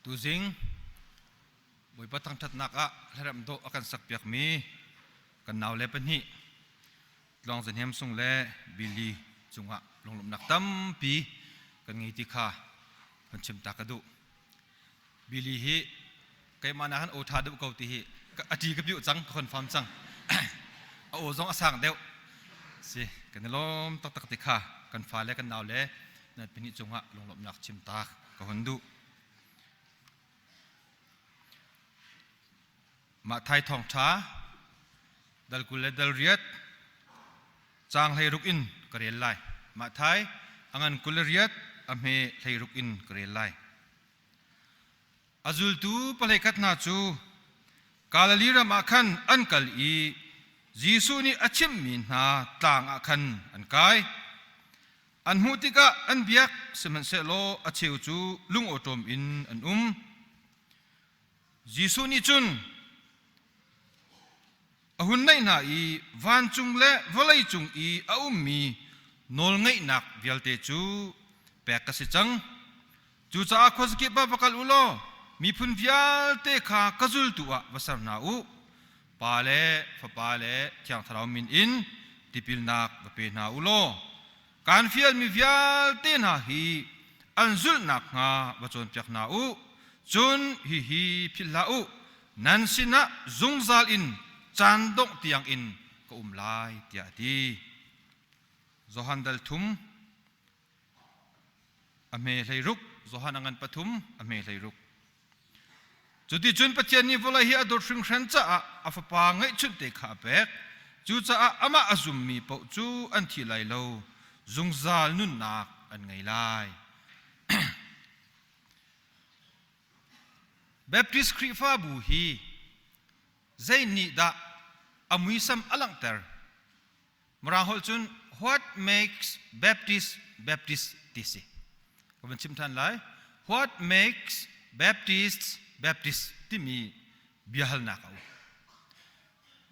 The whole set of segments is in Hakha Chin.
Tuzing Bawipa thangṭhatnak ah hlaremh dawh a kan sakpiakmi kan naule pahnih Tluang Za Hnem Sung le Billy cungah lunglawmhnak tampi kan ngei ti kha hun chim ta ka duh. Billy hi keimah nak han aw ṭha deuh ko ti hi a ṭi ka piuh cang, ka confirm cang. A aw zong a sang deuh. Si, kan i lawm taktak ti kha kan fale kan naule nan pahnih cungah lunglawmhnak chim ta ka hun duh. Mah thai thawngṭha dal 20 le dal riat caang 16 in ka rel lai. Mah thai a ngan 28 a hme 16 in ka rel lai. A zultu pahleikhat hna cu Galilee ram ah khan an kal i Jesuh nih a chimhmi hna tlang ah khan an kai. An hmuh tikah an biak, sihmanhsehlaw a cheu cu lungawṭawm in an um. Jesuh nih cun a hun naih hna i vancung le vawleicung i a ummi nawlngeihnak vialte cu pek ka si cang. Cucaah khuazakip ah va kal u law miphun vialte kha ka zultu ah va ser hna u. Pa le Fapa le Thiang Thlarau min in tipilnak va pe hna u law kaan fialmi vialte hna hi an zulh nakhnga va cawnpiak hna u. Cun hihi philh hlah u, nan sinah zungzal in caan dongh tiangin ka um lai, tiah a ti. Johan dal thum a hme 16 Johan a ngan pathum a hme 16 Cuticun Pathian nih vawlei hi a dawt hringhran caah a fapa ngeihchunh te kha a pek. Cucaah amah a zummi paoh cu an thi lai lo, zungzal nunnak an ngei lai. Baptist Khrihfabu hi zei nih dah a muisam a langhter? Mirang holh cun what makes Baptist Baptist ti si. Ka van chim than lai. What makes Baptists Baptist timi biahalnak a um.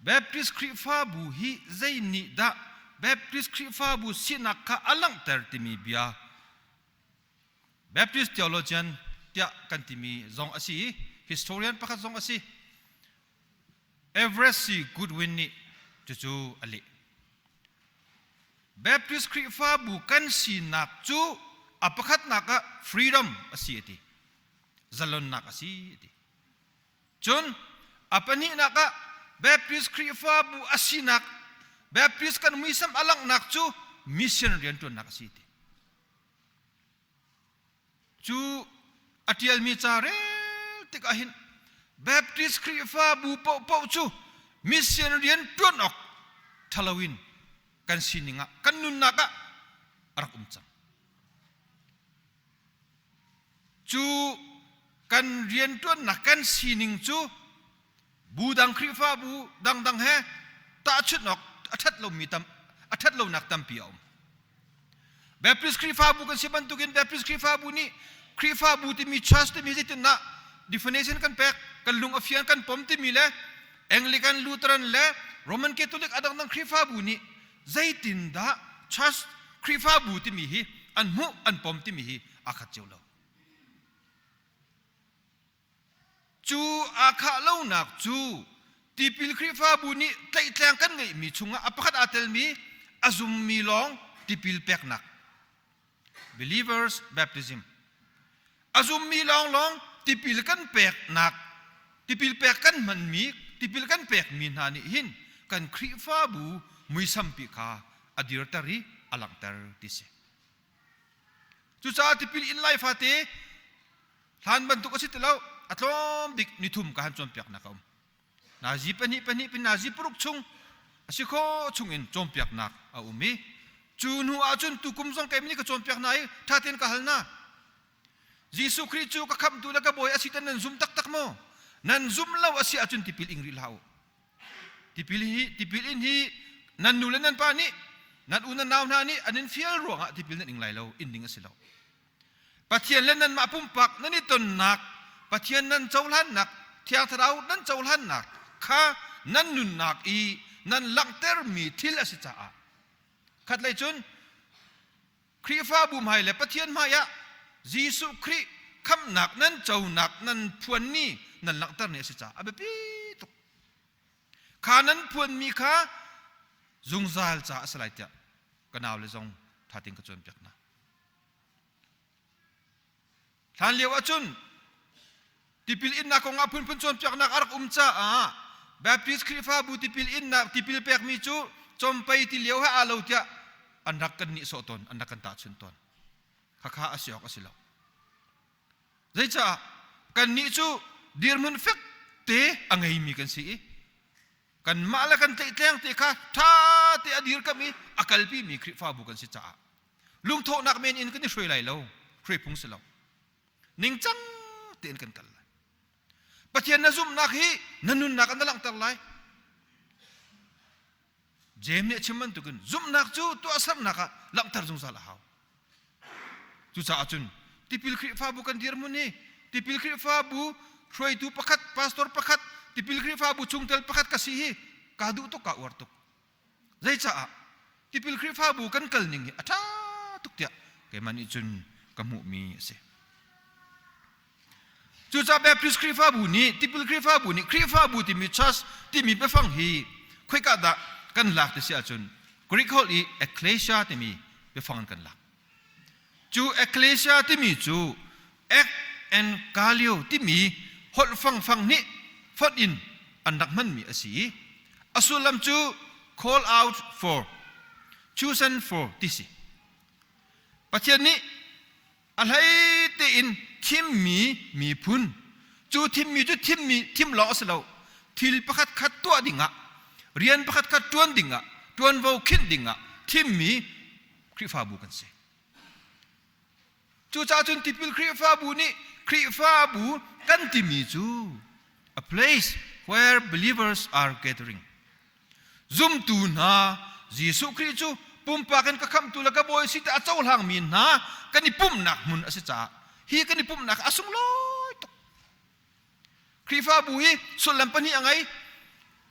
Baptist Khrihfabu hi zei nih dah Baptist Khrihfabu sinak kha a langhter timi bia Baptist theologian tiah kan timi zong a si i historian pakhat zong a si. Everest C. Goodwin nih cucu a leh. Baptist Khrihfabu kan sinak cu a pakhatnak ah freedom a si a ti. Zalonnak a si a ti. Cun a pahnihnak ah Baptist Khrihfabu a sinak Baptist kan muisam a langhnak cu mission rianṭuannak a si a ti. Cu a ṭialmi ca rel tikah hin Baptist Khrihfabu paohpaoh cu mission rian ṭuan awk ṭhalo in kan sining ah kan nunnak ah a rak um cang. Cu kan rianṭuannak kan sining cu bu dang Khrihfabu dangdang he tahchunh awk a ṭhat lomi tam a ṭhat lonak tampi a um. Baptist Khrihfabu kan si bantukin Baptist Khrihfabu nih Khrihfabu timi church timi zeitindah definition kan pek kan lung a fian kan pom timi le Anglican Lutheran le Roman Catholic a dangdang Khrihfabu nih zeitindah church Khrihfabu timi hi an hmuh an pom timi hi aa khat cio lo. Cu aa khah lonak cu tipil Khrihfabu nih tlaihtleng kan ngeihmi chungah a pakhat aa telmi a zummi lawng tipil peknak believers baptism a zummi lawnglawng tipil kan peknak tipil pek kan hmanmi tipil kan pekmi hna nih hin kan Khrihfabu muisampi kha a dirter i a langhter ti si. Cucaah tipil in lai fate hlan bantuk a si ti lo a tlawm bik nithum ka han cawnpiaknak a um. Nazi pahnih pahnih pin nazi paruk chung a si kho chung in cawnpiaknak a um i cu hnu ahcun tukum zong keimah nih ka cawnpiak hna i ṭha tein ka hal hna. Jesuh Khrih cu ka khamhtu le ka bawi a si tan nan zum taktak maw? Nan zum lo a si ahcun tipil ing rih hlah u. Tipil hi tipil in hi nan nu le nan pa nih nan u nan nau hna nih an in fial ruangah tipil nan ing lai lo inn ding a si lo. Pathian le nanmah pumpak nan i tonnak Pathian nan cohlannak Thiang Thlarau nan cohlannak kha nan nunnak i nan langhtermi thil a si caah khatlei cun Khrihfabu hmai le Pathian hmai ah Jesuh Khrih khamhnak nan conak nan phuan ni nan langhter ni a si caah a biapi tuk. Kha nan phuanmi kha zungzal ca a si lai tiah ka naule zong ṭha tein ka cawnpiak hna. Hlan lio ahcun tipil innak kong ah phunphun cawnpiaknak a rak um caah Baptist Khrihfabu tipil innak tipil pekmi cu compei ti lio he aa lo tiah an rak kan nihsawh tawn, an rak kan tahchunh tawn. Khakha a si awk a si lo. Zeicah kannih cu dirhmun fek te a ngeimi kan si i kanmah le kan tlaihtleng te kha ṭha te a dirkamh i a kalpimi Khrihfabu kan si caah lungthawhnak men in kan i hruai lai lo, hruai phung si lo. Ningcang tein kan kal lai. Pathian na zumhnak hi na nunnak ah na langhter lai. Jeim nih a chim bantukin zumhnak cu tuahsernak ah langhter zungzal a hau. Cucaah cun tipil Khrihfabu kan dirhmun hi tipil Khrihfabu hruaitu pakhat, pastor pakhat, tipil Khrihfabu chungtel pakhat ka si hi kaa duh tuk, kaa uar tuk. Zeicaah tipil Khrihfabu kan kal ning hi a ṭha tuk tiah keimah nih cun ka hmuhmi a si. Cucaah Baptist Khrihfabu nih tipil Khrihfabu nih Khrihfabu timi church timi biafang hi khoika dah kan lak ti si ahcun Greek holh i ekklesia timi biafang in kan lak. Cu ekklesia timi cu ek and kalio timi holh fangfang nih fonh in an rak hmanmi a si i a sullam cu call out for, chosen for ti si. Pathian nih A hlei tein thimmi miphun cu thimmi cu thimmi thim lawng a si lo thil pakhat khat tuah dingah rian pakhat khat ṭuan dingah ṭuanvo khinh dingah thimmi Khrihfabu kan si. Cucaah cun tipil Khrihfabu nih Khrihfabu kan timi cu a place where believers are gathering Zumtu hna Jesuh Khrih cu pumpak in ka khamhtu le ka bawi si tiah a cohlangmi hna kan i pumhnak hmun a si caah hi kan i pumhnak a sunglawi tuk. Khrihfabu hi sullam pahnih a ngei.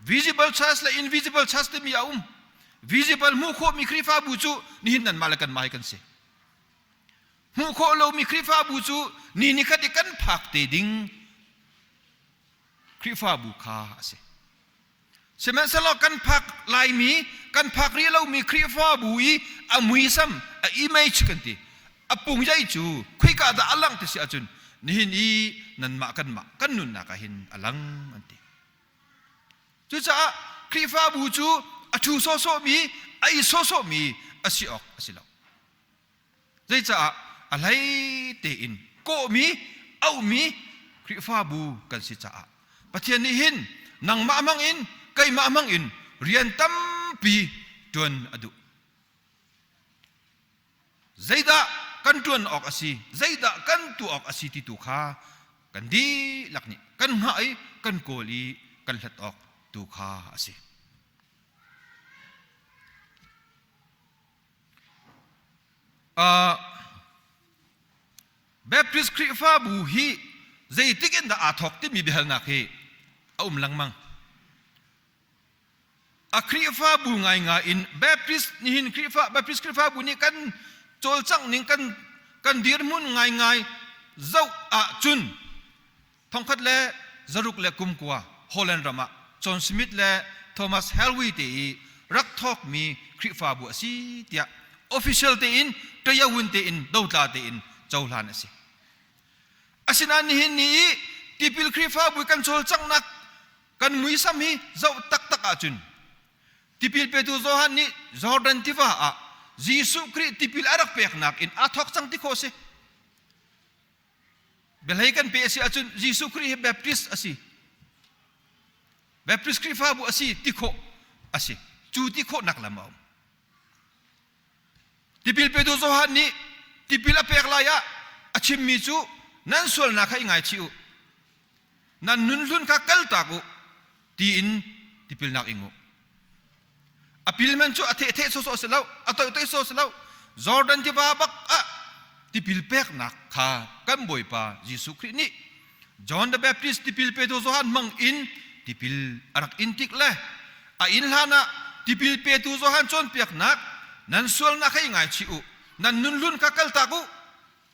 Visible church le invisible church timi a um. Visible hmuh khawhmi Khrihfabu cu nihin nanmah le kanmah hi kan si. Hmuh khawh lomi Khrihfabu cu ni nikhat i kan phak te ding Khrihfabu kha a si. Sihmanhsehlaw kan phak laimi, kan phak rih lomi Khrihfabu i a muisam, a image kan ti, a pungjai cu khoika dah a lang ti si ahcun nihin i nanmah kanmah kan nunnak ah hin a lang an ti. Cucaah Khrihfabu cu a ṭhu sawhsawhmi, a i sawhsawhmi a si awk a si lo. Zeicaah a hlei tein kawhmi, auhmi Khrihfabu kan si caah Pathian nih hin nangmah hmang in keimah hmang in rian tampi ṭuan a duh. Zeidah kan ṭuan awk a si, zeidah kan tuah awk a si ti tu kha kan dihlak nih kan hngah i kan kawl i kan hlat awk tu kha a si. Baptist Khrihfabu hi zeitik in dah aa thawk timi biahalnak hi a um lengmang. A Khrihfabu ngaingai in Baptist nihin Khrihfa Baptist Khrihfabu nih kan cawlcangh ning kan kan dirhmun ngaingai zoh ahcun 1609 Holland ram ah John Smith le Thomas Helwey te i rak thawkmi Khrihfabu a si tiah official tein ṭayawun tein dotla tein cohlan a si. Asinain nihin ni i tipil Khrihfabu kan cawlcanghnak kan muisam hi zoh taktak ahcun tipil petu Johan nih Jordan tiva ah Jesuh Khrih tipil a rak peknak in aa thawk cang ti khawh a si. Biahlei kan pe a si ahcun Jesuh Khrih hi Baptist a si. Baptist Khrihfabu a si ti khawh a si. Cu ti khawhnak lam a um. Tipil petu Johan nih tipil a pek lai ah a chimmi cu nan sualnak kha i ngaichih u. Nan nunhlun kha kaltak u tiin tipilnak ing u. A pil man cu a thehtheh sawsawh si lo, a toihtoih sawh si lo. Jordan tiva bak ah tipil peknak kha kan Bawipa Jesuh Khrih nih John the Baptist tipil petu Johan hmang in tipil a rak in tik le a inn hlan ah tipil petu Johan cawnpiaknak nan sualnak kha i ngaichih u, nan nunhlun kha kaltak u.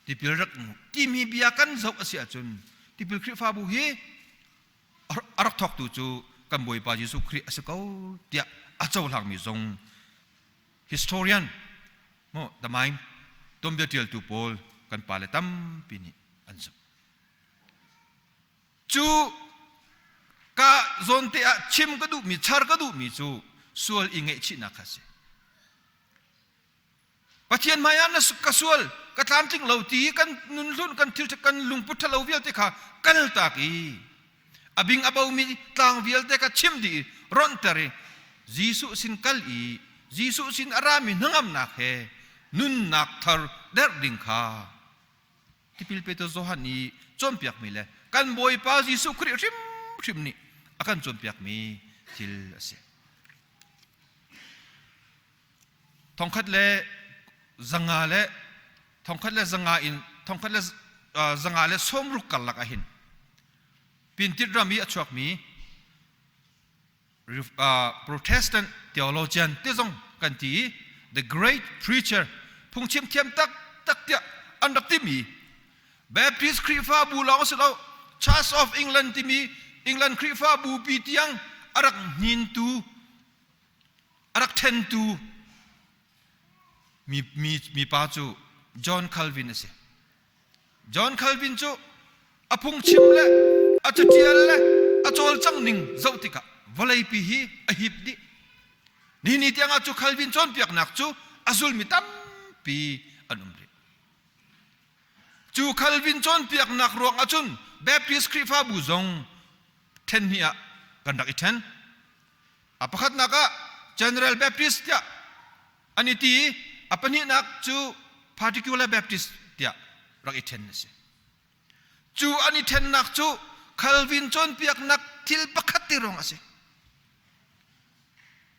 Tipil rak timi bia kan zoh a si ahcun tipil Khrihfabu hi a rak thawktu cu kan Bawipa Jesuh Khrih a si ko tiah a cohlangmi zong historian maw tamain tuanbia ṭialtu pawl kan pale tampi nih an zumh. Cu ka zawnte ah chim ka duhmi, char ka duhmi cu sual i ngaihchihnak kha a si. Pathian hmaiah na ka sual, ka tlamtling lo ti kan nunhlun, kan thil kan lungput ṭhalo vialte kha kaltak i a bing a bomi tlang vialte kha chim dih i ronhter i Jesuh sin kal i Jesuh sin a rami hnangamnak he nunnak thar derh ding kha tipil petu Johan i cawnpiakmi le kan Bawipa Jesuh Khrih hrimhrim nih a kan cawnpiakmi thil a si. Thongkhat le zanga le thongkhat le zanga in thongkhat le zanga le sawmruk karlak ah hin Pintit ram i a chuakmi Protestant theologian te zong kan ti i the great preacher phungchim thiam taktak tiah an rak timi Baptist Khrihfabu lawng si lo Church of England timi England Khrihfabu pi tiang a rak hnintu a rak ṭhentu mi, mi, mipa cu John Calvin a si. John Calvin cu a phungchim le a catial le a cawlcangh ning zoh tikah vawleipi hi a hip dih. Ni ni tiangah cu Calvin cawnpiaknak cu a zulmi tampi an um rih. Cu Calvin cawnpiaknak ruang ahcun Baptist Khrihfabu zong ṭhen hnih ah kan rak i ṭhen. A pakhatnak ah General Baptist tiah an i ti i a pahnihnak cu Particular Baptist tiah rak i ṭhen a si. Cu an i ṭhennak cu Calvin cawnpiaknak thil pakhat te ruang a si.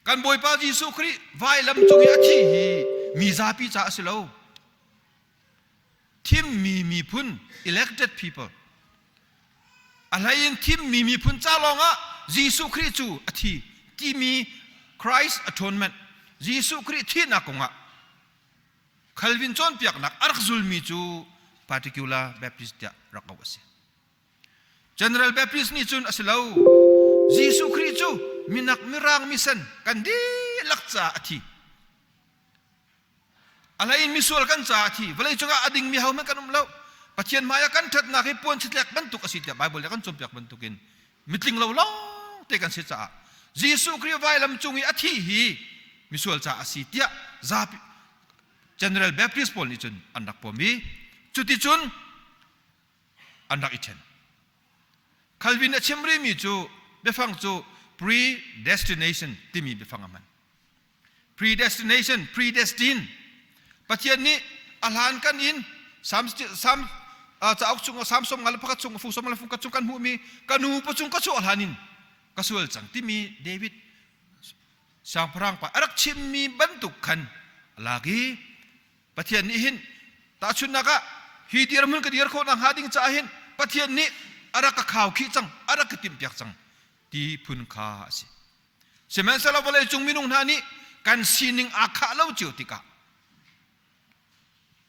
Kan Bawipa Jesuh Khrih vailam cung i a thih hi mi zapi ca a si lo. Thimmi miphun elected people a hlei in thimmi miphun ca lawngah Jesuh Khrih cu a thi timi Christ atonement Jesuh Khrih thihnak kongah Calvin cawnpiaknak a rak zulmi cu Particular Baptist tiah rak auh a si. General Baptist nih cun a si lo. Jesuh Khrih cu minak mirang misen kan dihlak caah a thi. A hlei in misual kan caah a thi. Vawlei cungah a dingmi hohmanh kan um lo. Pathian hmai ah kan ṭhatnak hi puan chitlek bantuk a si tiah Baibal nih a kan cawnpiak bantukin mitling lo lawng te kan si caah Jesuh Khrih vailam cung i a thi hi misual caah a si tiah zapi General Baptist pawl nih cun an rak pom i cuticun an rak i ṭhen. Calvin a chim rihmi cu biafang cu predestination timi biafang a hman. Predestination, predestine. Pathian nih a hlan kan in Sam, Sam cauk chung Sam som nga le pakhat chung fu som le fung chung kan hmuhmi ka nu pa chung ka chuah hlan in ka sual cang timi David siangpahrang pa a rak chimmi bantuk khan lak i Pathian nih hin tahchunhnak ah hi dirhmun ka dir khawh nakhnga ding caah hin Pathian nih a rak ka khau khih cang a rak ka timhpiak cang ti phun kha a si. Sihmanhsehlaw vawleicung minung hna nih kan sining aa khah lo cio tikah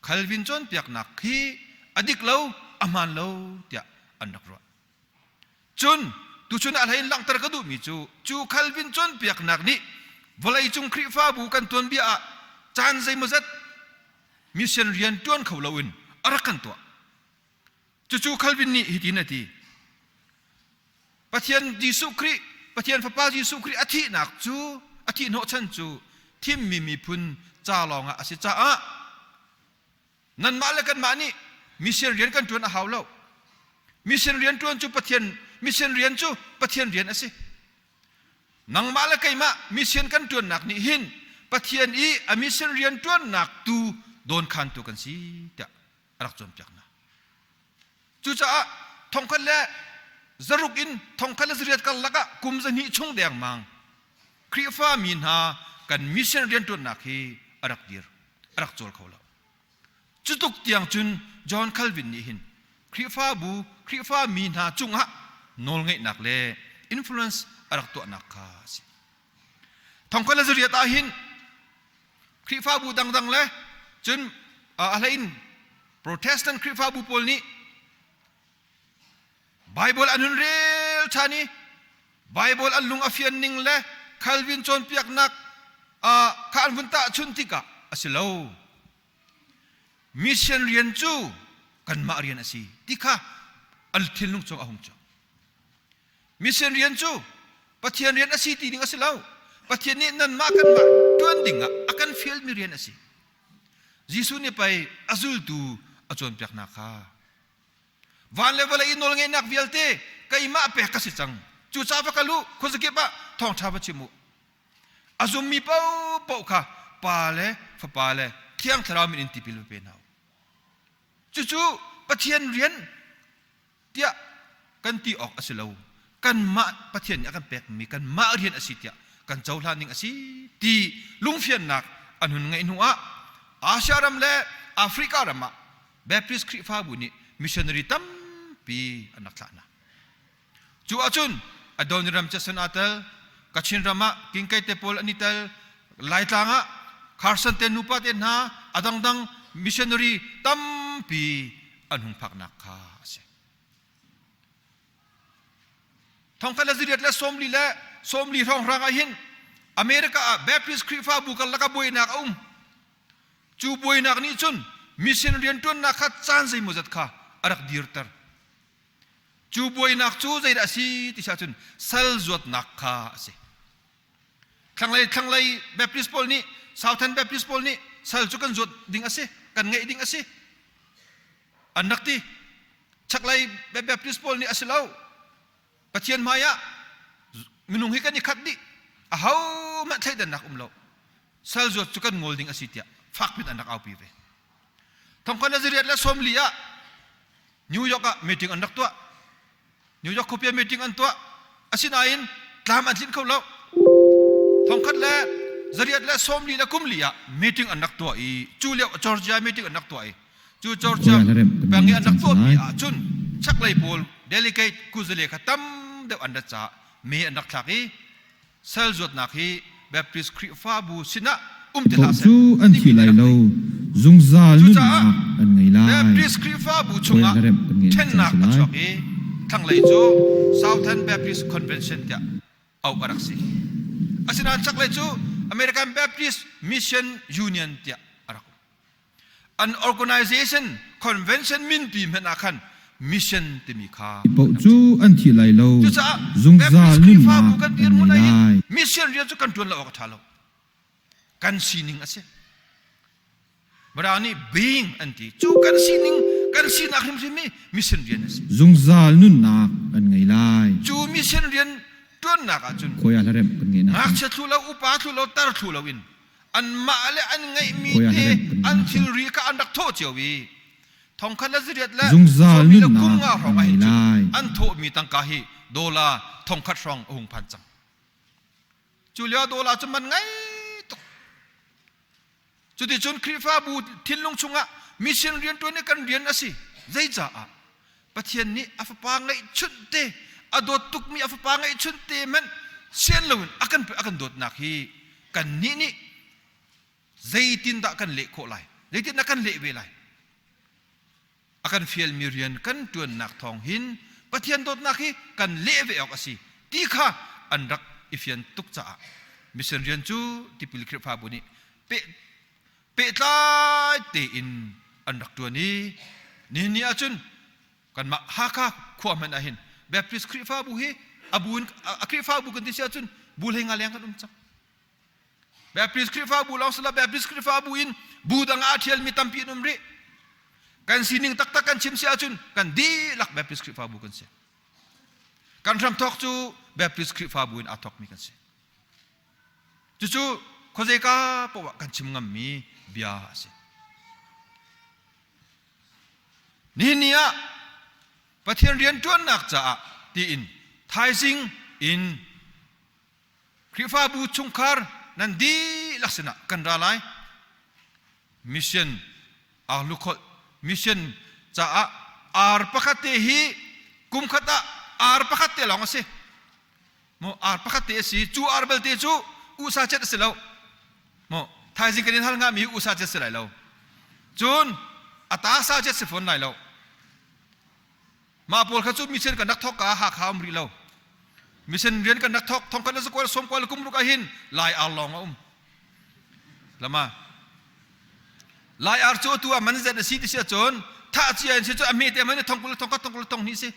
Calvin cawnpiaknak hi a dik lo, a hmaan lo tiah an rak ruah. Cun tuchun ah hlei in langhter ka duhmi cu cu Calvin cawnpiaknak nih vawleicung Khrihfabu kan tuanbia ah caan zeimawzat mission rian ṭuan kho loin a rak kan tuah. Cucu Calvin nih hitin a ti. Pathian Jesuh Khrih, Pathian Fapa Jesuh Khrih a thihnak cu a thih hnawhchan cu thimmi miphun ca lawngah a si caah nanmah le kanmah nih mission rian kan ṭuan a hau lo. Mission rian ṭuan cu Pathian mission rian cu Pathian rian a si. Nangmah le keimah mission kan ṭuannak nih hin Pathian i a mission rian ṭuannak tu dawnkhantu kan si tiah a rak cawnpiak hna. Cucaah thongkhat le zaruk in thongkhat le zariat karlak ah kum zahnih chung dengmang Khrihfa mi hna kan mission rianṭuannak hi a rak dir, a rak cawl kho lo. Cutluk tiang cun John Calvin nih hin Khrihfabu, Khrihfa mi hna cungah nawlngeihnak le influence a rak tuahnak kha a si. Thongkhat le zariat ah hin Khrihfabu dangdang le cun a hlei in. Protestant Khrihfabu pawl nih Bible an hun rel ṭhan i Bible an lung a fian ning le Calvin cawnpiaknak kha an vun tahchunh tikah a si lo. Mission rian cu kanmah rian a si ti kha an thinlung chung a hung cuang. Mission rian cu Pathian rian a si ti ding a si lo. Pathian nih nanmah kanmah ṭuan ding ah a kan fialmi rian a si. Jesuh nih pei a zultu a cawnpiaknak kha van le vawlei i nawlngeihnak vialte keimah pek ka si cang. Cucaah va kal u, khuazakip ah thawngṭha va chim u. A zummi paohpaoh kha Pa le Fapa le Thiang Thlarau min in tipil va pe hna u. Cucu Pathian rian tiah kan ti awk a si lo. Kanmah Pathian nih a kan pekmi kanmah rian a si tiah kan cohlan ding a si ti lungfiannak an hun ngeih hnu ah Asia ram le Africa ram ah Baptist Khrihfabu nih missionary tampi an rak thlah hna. Cu ahcun Adoniram Jackson aa tel, Kachin ram ah Kingkei te pawl an i tel, Laitlang ah Carson te nupa te hna a dangdang missionary tampi an hung phaknak kha a si. Thongkhat le ziriat le sawmli le sawmli hrawnghrang ah hin America ah Baptist Khrihfabu karlak ah buainak a um. Cu buainak nih cun mission rianṭuannak kha caan zeimawzat kha a rak dirter. Cu buainak cu zeidah a si ti ahcun sal zuatnak kha a si. Thlanglei thlanglei Baptist pawl nih Southern Baptist pawl nih sal cu kan zuat ding a si, kan ngeih ding a si. An rak ti. Chaklei Baptist pawl nih a si lo. Pathian hmai ah minung hi kan i khat dih. Ahohmanh thleidannak um lo. Sal zuat cu kan ngol ding a si tiah fakpin an rak aupi ve. Thongkhat le zariat le sawmli ah New York ah meeting an rak tuah. New York khuapi ah meeting an tuah. Asinain tlam an tlinh kho lo. Thongkhat le zariat le sawmli le kumli ah meeting an rak tuah i cu lio Georgia meeting an rak tuah i cu Georgia peng i an rak tuahmi ahcun chaklei pawl delegate kuzale kha tam deuh an rat caah me an rak thlak i sal zuatnak hi Baptist Khrihfabu sinah um ti hlah seh cu an thi lai lo zungzal nunnak an ngei lai. Baptist Khrihfabu chungah ṭhennak a chuak i thlanglei cu Southern Baptist Convention tiah auh a rak si. Asinain chaklei cu American Baptist Mission Union tiah a rak um. An organization convention minpi hmanh ah khan mission timi kha paoh cu an thi lai lo cucaah zungzal Baptist Khrihfabu nunnak kan an dirhmun ngei ah hin lai. mission rian cu kan ṭuan lo awk a ṭha lo kan sining a si Mirang nih being an ti cu kan sining kan sinak hrimhrim hi mission rian a si Zungzal nunnak an ngei lai. cu mission rian ṭuannak ahcun Khawi ah hlaremh kan ngeih nak ngakchia thlu lo upa thlu lo tar thlu lo in anmah le an ngeihmi te an thilri kha an rak thawh cio i thongkhat le zariat le zungzal sawmi le nunnak kum nga hrawng an ah ngei hin cun lai. an thawhmi tangka hi dollar thongkhat hrawng a hung phan cang cu lio dollar cu man ngei tuk cuticun Khrihfabu thinlung chungah mission rianṭuan hi kan rian a si zeicaah Pathian nih a fapa ngeihchunh te a dawt tukmi a fapa ngeihchunh te hmanh sian loin a kan a kan dawtnak hi kannih nih zeitindah kan leh khawh lai zeitindah kan leh ve lai a kan fialmi rian kan ṭuannak thawng hin Pathian dawtnak hi kan leh ve awk a si ti kha an rak i fian tuk caah mission rian cu tipil Khrihfabu nih peh pehtlai tein an rak ṭuan i nihin ni ahcun kanmah Hakha khua hmanh ah hin Baptist Khrihfabu hi a bu in a Khrihfabu kan ti si ahcun bu hlei nga leng kan um cang Baptist Khrihfabu lawng sila Baptist Khrihfabu in bu dang ah a ṭhialmi tampi an um rih kan sining taktak kan chim si ahcun kan dihlak Baptist Khrihfabu kan si kan hramthawk cu Baptist Khrihfabu in aa thawkmi kan si Cucu khuazeika paoh ah kan chim ngammi bia a si. Nihin ni ah Pathian rianṭuannak caah tiin thaizing in Khrihfabu chungkhar nan dihlak sinah kan ra lai. Mission arlukholh mission caah ar pakhat te hi kum khat ah ar pakhat te lawng a si. Maw ar pakhat te a si cu ar belte cu usa cet a si lo maw thaizing kan in hal hnga mi usa cet si lai lo cun. A ta sa jet si fawn lai lo. Mah pawl kha cu mission kan rak thawk ka Hakha um rih lo. Mission rian kan rak thawk thong khat le zakual sawm kual kum ruk ahhin Lai ar lawng a um. Lama. Lai ar cu atu ah man zet a si ti si ahcun thah cia in si cu a hme te man thong kul thong khat thong kul thong hnih si.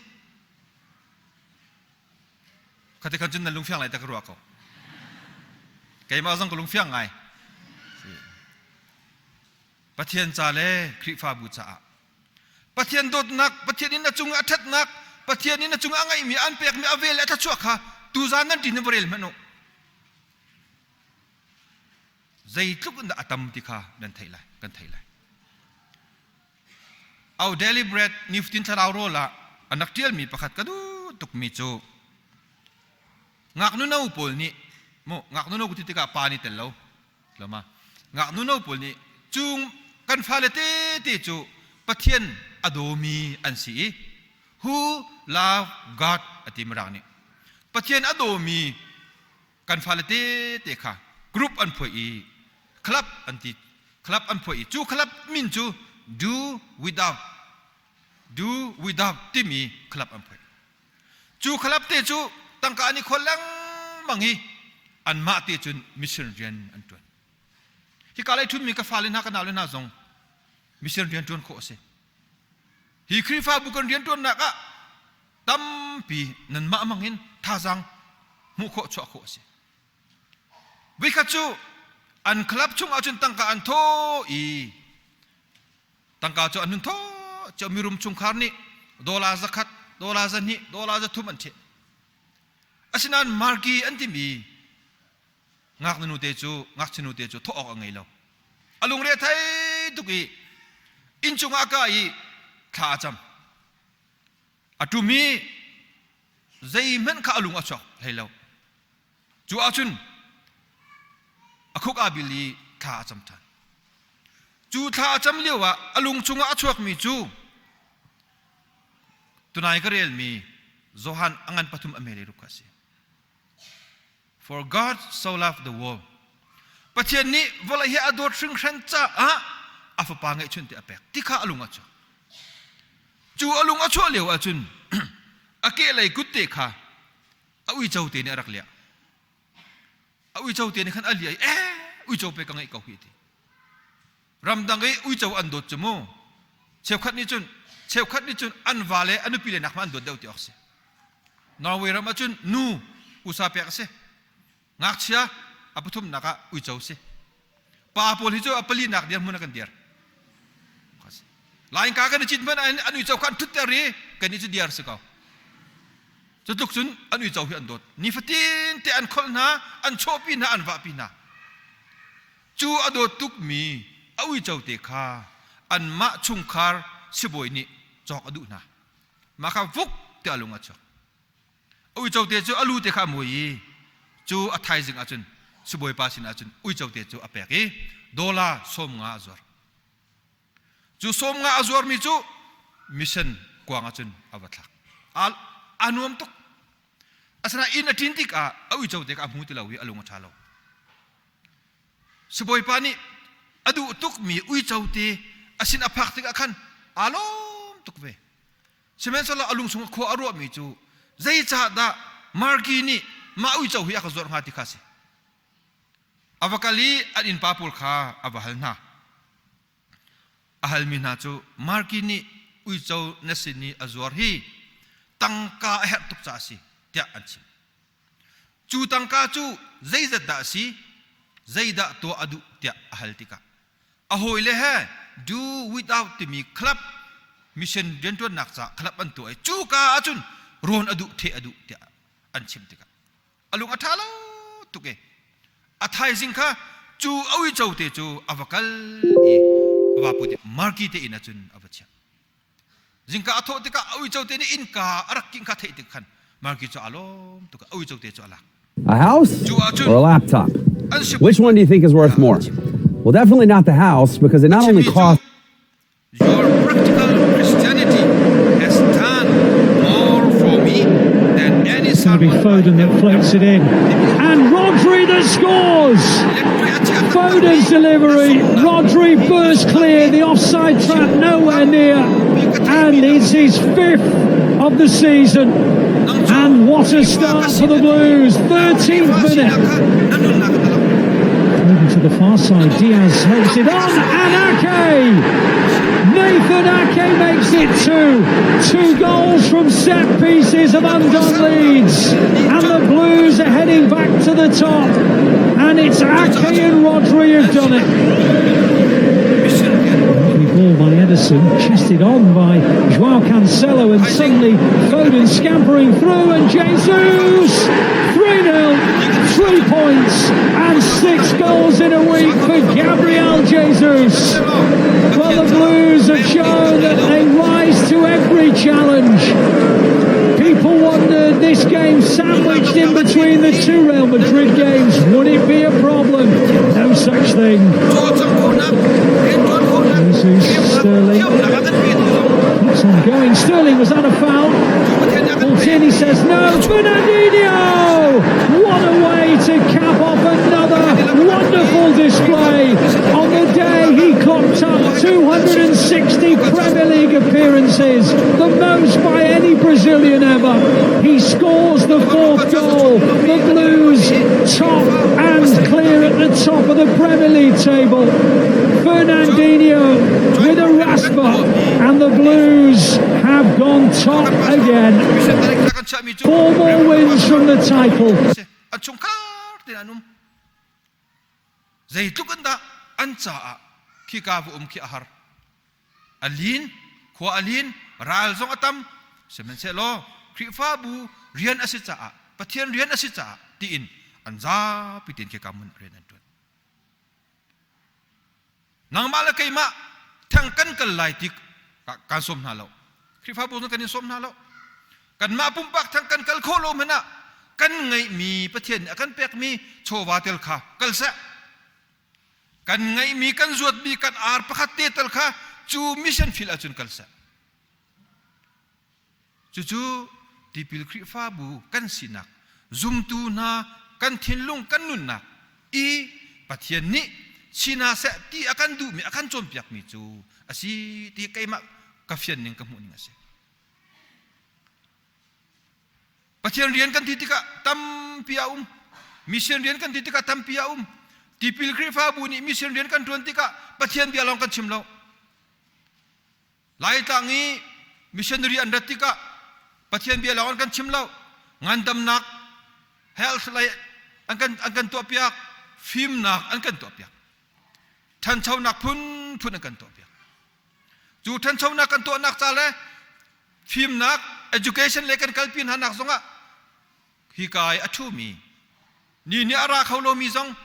Khate khan cun nan lungfiang lai ta ka ruah ko. Keimah zong ka lungfiang ngai. Pathian ca le Khrihfabu caah Pathian dawtnak, Pathian in a cung a ṭhatnak, Pathian in a cung a ngeihmi an pekmi a vel le a thluachuah kha tuzan nan ṭin in va rel hmanh u. Zeitluk in dah a tam ti kha nan theih lai, kan theih lai. Our daily bread nifatin thlarau rawl ah an rak ṭialmi pakhat ka duh tukmi cu ngaknu no pawl nih mu ngaknu no ku ti tikah pa nih tel lo lama ngaknu no pawl nih cung kan fale tete cu Pathian a dawmi an si i who love God a ti mirang nih Pathian a dawmi kan fale tete kha group an phuai i club an ti club an phuai i cu club min cu do without do without timi club an phuai cu club te cu tangka an i khol lengmang i anmah te cun mission rian an tuan hika lei thunmi ka fale hna ka naule hna zong mission rian tuan khawh a si hi Khrihfabu kan rian tuannak ah tampi nanmah mang in thazaang hmuh khawh chuah khawh a si Voikhat cu an club chung ahcun tangka an thaw i tangka cu an hun thaw cio mirum chungkhar nih dollar zakhat, dollar zahnih, dollar zathum an ṭheh. Asinain Marki an timi ngaknu te cu ngakchia nu te cu thawh awk a ngei lo. A lungre a thei tuk i innchung ah a ka i thla a cam. A ṭum i zeihmanh kha a lung a chuak hlei lo. Cu ahcun a khuk aa bil i thla a cam ṭhan. Cu thla a cam lioah a lung chungah a chuakmi cu tunai ka relmi Johan a ngan pathum a mele ruk kha a si. For God so loved the world. Pathian nih vawlei hi a dawt hringhran caah a fapa ngeihchun te a pek ti kha a lung a chuak. Cu a lung a chuah lio ahcun a kehlei kut te kha a uico te nih a rak liah a uico te nih khan a liah i eh uico pe ka ngeih ko hi ti ramdang i uico an dawt cu mu cheukhat nih cun cheukhat nih cun an va le a nupi le nak hmanh an dawt deuh ti awk si Norway ram ahcun nu usa pek a si Ngakchia a pathumnak ah uico si. Pa pawl hi cu a palinak dirhmun ah kan dir. Lainka kan i cit hmanh an uico kha an ṭhutter i kan i cu diar si ko. Cu tluk cun an uico hi an dawt. Nifatin te an kholh hna, an chawhpi hna, an vahpi hna. Cu a dawt tukmi a uico te kha anmah chungkhar sibawi nih cawk a duh hna. Mah kha vuk tiah lung a chuak. Uico te cu a lu te kha a mui i cu a thaizing ahcun sibawipa sinah cun uico te cu a pek i dollar 50 a zuar. Cu 50 a zuarmi cu mission kuang ahcun a va thlak. A nuam tuk. Asinain inn a ṭin tikah a uico te kha a hmu ti lo i a lung a ṭha lo. Sibawipa nih a duh tukmi uico te a sin a phak tikah khan aa lawm tuk ve. Sihmanhsehlaw a lung chungah khua a ruahmi cu zeicahdah Marki nih mah uico hi a ka zuarh hnga ti kha a si. A va kal i an innpa pawl kha a va hal hna. A halmi hna cu Marki nih uico na sin i a zuar hi tangka a herh tuk caah a si tiah an chim. Cu tangka cu zeizat dah a si, zeidah tuah a duh tiah a hal tikah a hawile he do without timi club mission rianṭuannak caah club an tuah i cuka ahcun rawn a duh theh a duh tiah an chim tikah a lung a ṭha lo tuk i a thaizing kha cu a uico te cu a va kal i a va put i marki te inn ahcun a va chiah Zingka a thawh tikah a uico te nih innka a rak kingh kha theih tik khan Marki cu aa lawm tuk a uico te cu a lak. A house Cu ahcun or a laptop? an si Which one do you think is worth more? Well, definitely not the house because it a not only chimmi cu costs Your practical Christianity has done more for me than any It's going to be sermon I Foden that have floats ever it in. And Rodri, the that scores! Foden's delivery, Rodri burst clear, the offside trap nowhere near, and it's his fifth of the season. And what a start for the Blues, 13th minute. Moving to the far side, Diaz helps it on, and Ake! Nathan Ake makes it two. Two goals from set pieces have undone Leeds. And the Blues are heading back to the top. And it's Ake and Rodri who've done it. Lovely ball by Ederson, chested on by Joao Cancelo, and suddenly Foden scampering through, and Jesus! 3 0, 3 points, and 6 goals in a week for Gabriel Jesus. Well, the Blues have shown that they rise to every challenge. People wondered this game sandwiched in between the two Real Madrid games, would it be a problem? No such thing. Jesus, Sterling. Keeps on going. Sterling, was that a foul? Paul says no. Fernandinho! What a way to cap off another wonderful display. On the day he clocked up 260 Premier League appearances, the most by any Brazilian ever. He scores the fourth goal. The Blues top and clear at the top of the Premier League table. Fernandinho with a rasper, and the Blues have gone top again. Four more wins from the title. An chungkhar te an um zeitluk in dah an caah khika va um khi a har a lin khua a lin ral zong a tam sihmanhsehlaw Khrihfabu rian a si caah Pathian rian a si caah tiin an zapi tein khika mun rian an ṭuan Nangmah le keimah theng kan kal lai ti kaan sawm hna lo. Khrihfabu zong kan in sawm hna lo. Kanmah pumpak theng kan kal khawh lo hmanh ah kan ngeihmi Pathian nih a kan pekmi chawva tel kha kal seh. Kan ngeihmi kan zuatmi kan ar pakhat te tal kha cu mission field ahcun kal seh. Cucu tipil Khrihfabu kan sinak, zumtu hna kan thinlung kan nunnak i Pathian nih sina seh ti a kan duhmi a kan cawnpiakmi cu a si ti keimah ka fian ning ka hmuh ning a si. Pathian rian kan ti tikah tampi a um. Mission rian kan ti tikah tampi a um. Tipil Khrihfabu nih mission rian kan ṭuan tikah Pathian bia lawng kan chim lo. Laitlang i missionary an rat tikah Pathian bia lawng an kan chim lo. Ngandamnak health lei an kan an kan tuahpiak, fimnak an kan tuahpiak. Ṭhanchonak phunphun an kan tuahpiak. Cu ṭhanchonak kan tuahnak ca le fimnak education le kan kalpi hna nak zongah hika i a ṭhumi ni nih a ra kho lomi zong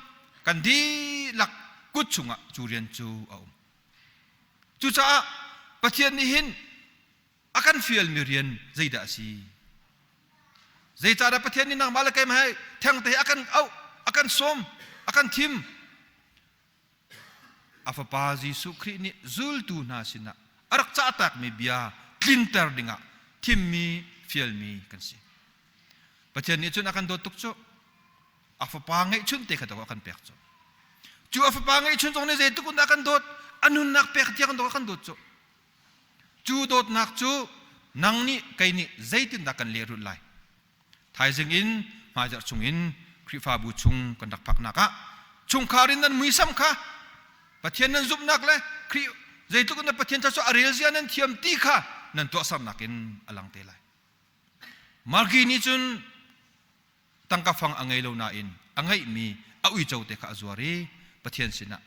kan dihlak kut chungah cu rian cu a um. Cucaah Pathian nih hin a kan fialmi rian zeidah a si? Zeicahdah Pathian nih nangmah le keimah he thengte he a kan auh, a kan sawm, a kan thim? A fapa Jesuh Khrih nih zultu hna sinah a rak cahtakmi bia tlinter dingah thimmi fialmi kan si. Pathian nih cun a kan dawt tuk cu. A fapa ngeihchun te kha a kan pek cu. Cu a fapa ngeihchun zong nih zeitluk in dah a kan dawt, a nunnak pek tiang a kan dawt cu. Cu dawtnak cu nang nih kei nih zeitindah kan lehrulh lai? Thaizing in hmaizarh chung in Khrihfabu chung kan rak phaknak ah chungkhar in nan muisam kha Pathian nan zumhnak le Khrih zeitluk in Pathian thluachuah a rel zia nan thiam ti kha nan tuahsernak in a lang te lai. Marki nih cun tangka fang a ngei lo nain a ngeihmi a uico te kha a zuar i Pathian sinah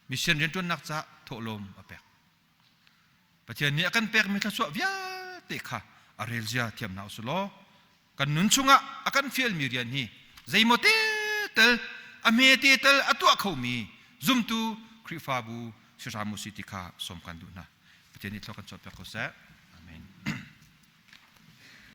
mission rianṭuannak caah thawhlawm a pek. Pathian nih a kan pekmi thluachuah vialte kha a relzia thiam hna usih law kan nun chungah a kan fialmi rian hi zeimaw te tel a hme te tel a tuah khomi zumtu Khrihfabu si hram usih ti kha sawm kan duh hna. Pathian nih thlua kan chuahpiak ko seh.